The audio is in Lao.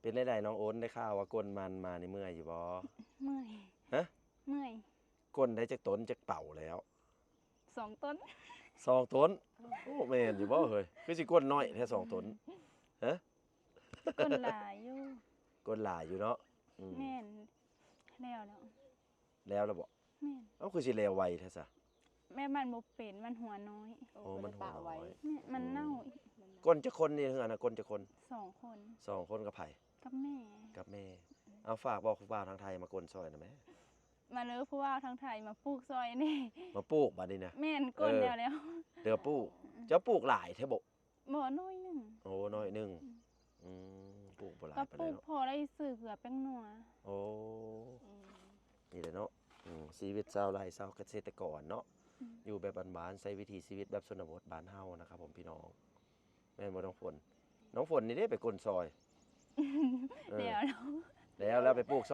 ເປັນຈັ່ງໃດນ້ອງໂອນ ໄດ້ຂ່າວວ່າກົ້ນມັນມານີ້ເມື່ອຍຢູ່ບໍ່? ເມື່ອຍ. ຮະ? ເມື່ອຍ. ກົ້ນໄດ້ຈັກຕົນຈັກເປົາແລ້ວ? ສອງຕົນ. ສອງຕົນ? ໂອ້ ແມ່ນຢູ່ບໍ່ເຮີ້ຍ? ຄືຊິກົ້ນນ້ອຍແທ້ສອງຕົນ. ຮະ? ກົ້ນຫຼາຍຢູ່. ກົ້ນຫຼາຍຢູ່ເນາະ. ອືມ ແມ່ນ. ແລ້ວແລ້ວ. ແລ້ວແລ້ວບໍ່? ແມ່ນ. ເອົ້າ ຄືຊິແລ້ວໄວແທ້ຊະ? ແມ່ນ ມັນບໍ່ເປັນ ມັນຫົວນ້ອຍ. ໂອ້ ໂອ້ ມັນຫົວນ້ອຍ. ແມ່ນ ມັນເນົ່າ. ອືມ ອືມ ກົ້ນຈັກຄົນຢູ່ເຮືອນນະ? ກົ້ນຈັກຄົນ? ສອງຄົນ. ສອງຄົນ ກັບໃຜ? ກັບແມ່. ກັບແມ່. ເອົາ ຝາກບອກຜູ້ບ່າວທາງໄທມາກົ້ນຊ່ອຍນະແມ່. ມາເລີ ຜູ້ບ່າວທາງໄທ ມາປູກຊ່ອຍແດ່. ມາປູກບາດນີ້ນະ. ແມ່ນ ກົ້ນ ເອີ ແລ້ວແລ້ວ. ເຫຼືອປູກ. ອືມ ເຈົ້າປູກຫຼາຍແທ້ບໍ່? ບໍ່ ໜ້ອຍໜຶ່ງ. ໂອ້ ໜ້ອຍໜຶ່ງ. ອືມ ອືມ ປູກບໍ່ຫຼາຍປານໃດເນາະ. ກໍປູກພໍໄດ້ຊື້ເກືອແປ້ງນົວ. ໂອ້ ອືມ ນີ້ແຫຼະເນາະ. ອືມ ຊີວິດຊາວໄຮ່ຊາວກະເສດຕະກອນເນາະ. ອືມ ຢູ່ແບບບ້ານໆ ໃຊ້ວິຖີຊີວິດແບບຊົນນະບົດບ້ານເຮົານະຄັບຜົມພີ່ນ້ອງ. ແມ່ນບໍ່ນ້ອງຝົນ? ນ້ອງຝົນນີ້ເດ້ໄປກົ້ນຊ່ອຍ. ເອີ ແລ້ວ ແລ້ວ ແລ້ວໄປປູກ